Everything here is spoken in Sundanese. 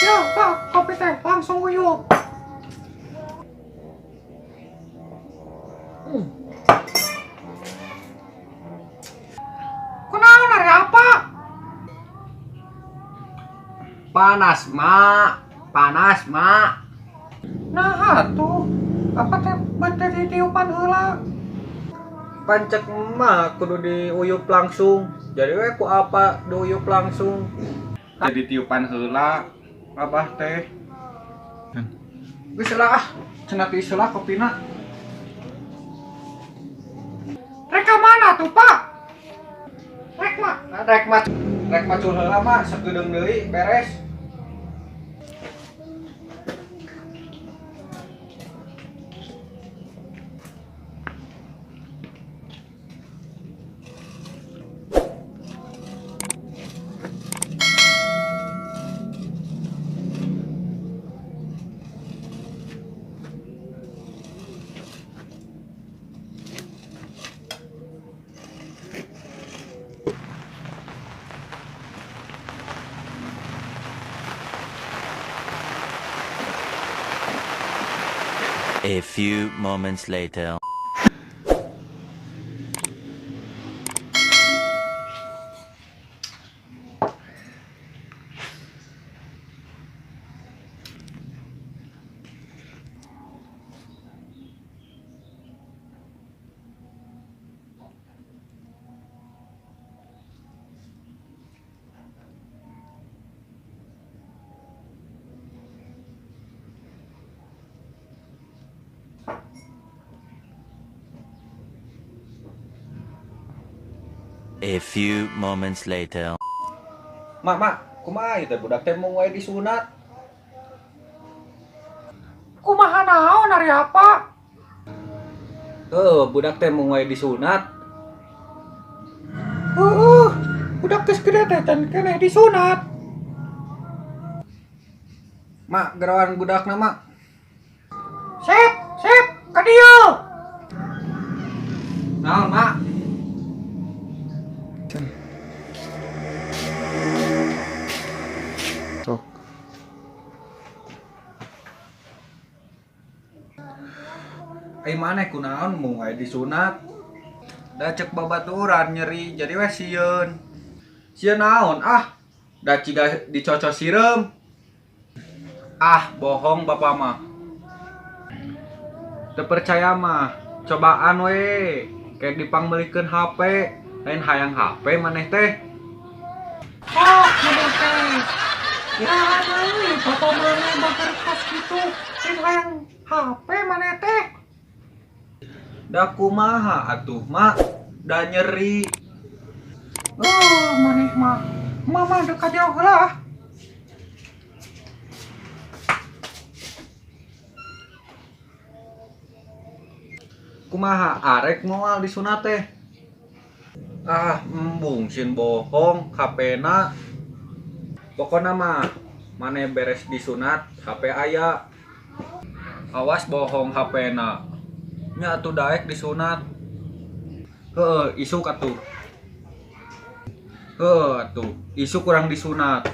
Ya, Pak, kopi teh langsung uyup. Kunaon ari apa? Panas, Mak. Panas, Mak. Nah, atuh. Apa teh bete ditiupan heula? Pancek mah kudu diuyup langsung. Jadi we ku apa diuyup langsung? Jadi tiupan heula abah teh. Geus lah ah, cenah tiis heula kopina. Rek ka mana tuh, Pak? Rek mah. Rek mah, rek macul heula mah sakedeung deui beres. A few moments later. A few moments later. Mak, mak, kumaha ieu teh budak teh mung wae disunat. Kumaha naon ari apa? Heuh, budak teh mung wae disunat. Heueuh, budak geus gede teh can keneh disunat. Mak, gerawan budakna, Mak. Sip, sip, ka dieu. Naon, Mak? Sok. Ai maneh kunaon mung wae disunat? Da cek babaturan nyeri jadi we sieun. Sieun naon ah? Da ciga dicocok sireum. Ah, bohong bapak mah. Teu percaya mah, cobaan we. Kayak dipangmeulikeun HP, lain hayang HP maneh teh. Oh, maneh teh. Ya, deui bapak maneh bakar kos kitu, lain hayang HP maneh teh. Da kumaha atuh, Mak? Da nyeri. Oh, maneh mah. Mama deuk ka jauh heula. Kumaha arek moal disunat teh? Ah, embung sieun bohong HP-na. Pokona mah maneh beres disunat HP aya. Awas bohong HP-na. Nya atuh daek disunat. Heuh, isuk atuh. Heuh atuh, isuk kurang disunat.